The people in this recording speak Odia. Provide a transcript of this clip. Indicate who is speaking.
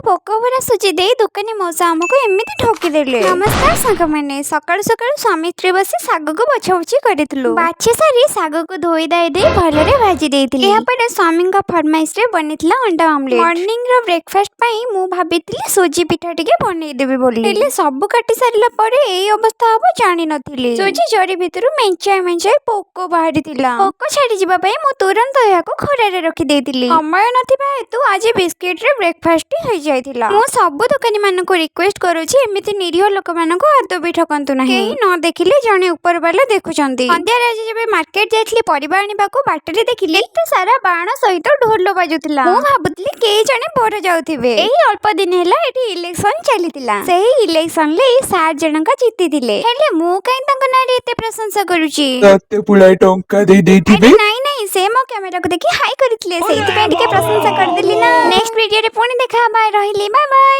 Speaker 1: ପୋକ ଭରା ସୁଜି ଦେଇ ଦୋକାନୀ ମଉସା ଆମକୁ ଏମିତି ଠକିଦେଲେ। ନମସ୍କାର ସାଙ୍ଗମାନେ। ସକାଳୁ ସକାଳୁ ସ୍ୱାମୀ ସ୍ତ୍ରୀ ବସି ଶାଗକୁ ବଛାବୁଛି କରିଥିଲୁ। ବାଛି ସାରି ଶାଗକୁ ଧୋଇ ଧାଇ ଦେଇ ଭଲରେ ଭାଜି ଦେଇଥିଲି। ଏହାପରେ ସ୍ୱାମୀଙ୍କ ଫରମାଇଶରେ ବନିଥିଲା ଅଣ୍ଡା ଅମଲେଟ। ମର୍ଣ୍ଣିଂ ର ବ୍ରେକଫାଷ୍ଟ ପାଇଁ ମୁଁ ଭାବିଥିଲି ସୁଜି ପିଠା ଟିକେ ବନେଇଦେବି ବୋଲି। ହେଲେ ସବୁ କାଟି ସାରିଲା ପରେ ଏଇ ଅବସ୍ଥା ହବ ଜାଣିନଥିଲି। ସୁଜି ଜରି ଭିତରୁ ମେଞ୍ଚାଏ ମେଞ୍ଚାଏ ପୋକ ବାହାରିଥିଲା। ପୋକ ଛାଡ଼ିଯିବା ପାଇଁ ମୁଁ ତୁରନ୍ତ ଏହାକୁ ଖରାରେ ରଖିଦେଇଥିଲି। ସମୟ ନଥିବା ହେତୁ ଆଜି ବିସ୍କିଟରେ ବ୍ରେକଫାଷ୍ଟ ହେଇଯାଇଥିଲା। ମୁଁ ସବୁ ଦୋକାନୀ ମାନଙ୍କୁ ରିକ୍ୱେଷ୍ଟ କରୁଛି, ଏମିତି ନିରୀହ ଲୋକମାନଙ୍କୁ ଆଦୌ ବି ଠକନ୍ତୁ ନାହିଁ। କେହି ନ ଦେଖିଲେ ଜଣେ ଉପର ବାଲା ଦେଖୁଛନ୍ତି। ସନ୍ଧ୍ୟାରେ ଆଜି ଯେବେ ମାର୍କେଟ ଯାଇଥିଲି ପରିବା ଆଣିବାକୁ, ବାଟରେ ଦେଖିଲି ଏତେ ସାରା ବାଣ ସହିତ ଢୋଲ ବାଜୁଥିଲା। ମୁଁ ଭାବୁଥିଲି କେହି ଜଣେ ବର ଯାଉଥିବେ। ଏଇ ଅଳ୍ପ ଦିନ ହେଲା ଏଠି ଇଲେକ୍ସନ ଚାଲିଥିଲା। ସେଇ ଇଲେକ୍ସନରେ ଏଇ ସାର୍ ଜଣଙ୍କ ଜିତିଥିଲେ। ହେଲେ ମୁଁ କାହିଁ ତାଙ୍କ ନାଁରେ ଏତେ ପ୍ରଶଂସା କରୁଛି?
Speaker 2: ତତେ ପୁଳାଏ ଟଙ୍କା ଦେଇ ଦେଇଥିବେ।
Speaker 1: ଆରେ ନାଇଁ ନାଇଁ, ସେ ମୋ କ୍ୟାମେରାକୁ ଦେଖି ହାଇ କରିଥିଲେ, ସେଇଥିପାଇଁ ଟିକେ ପ୍ରଶଂସା କରିଦେଲି ନା। ନେକ୍ସଟ ଭିଡିଓରେ ପୁଣି ଦେଖା ହବା। ରହିଲି, ବାଏ ବାଏ।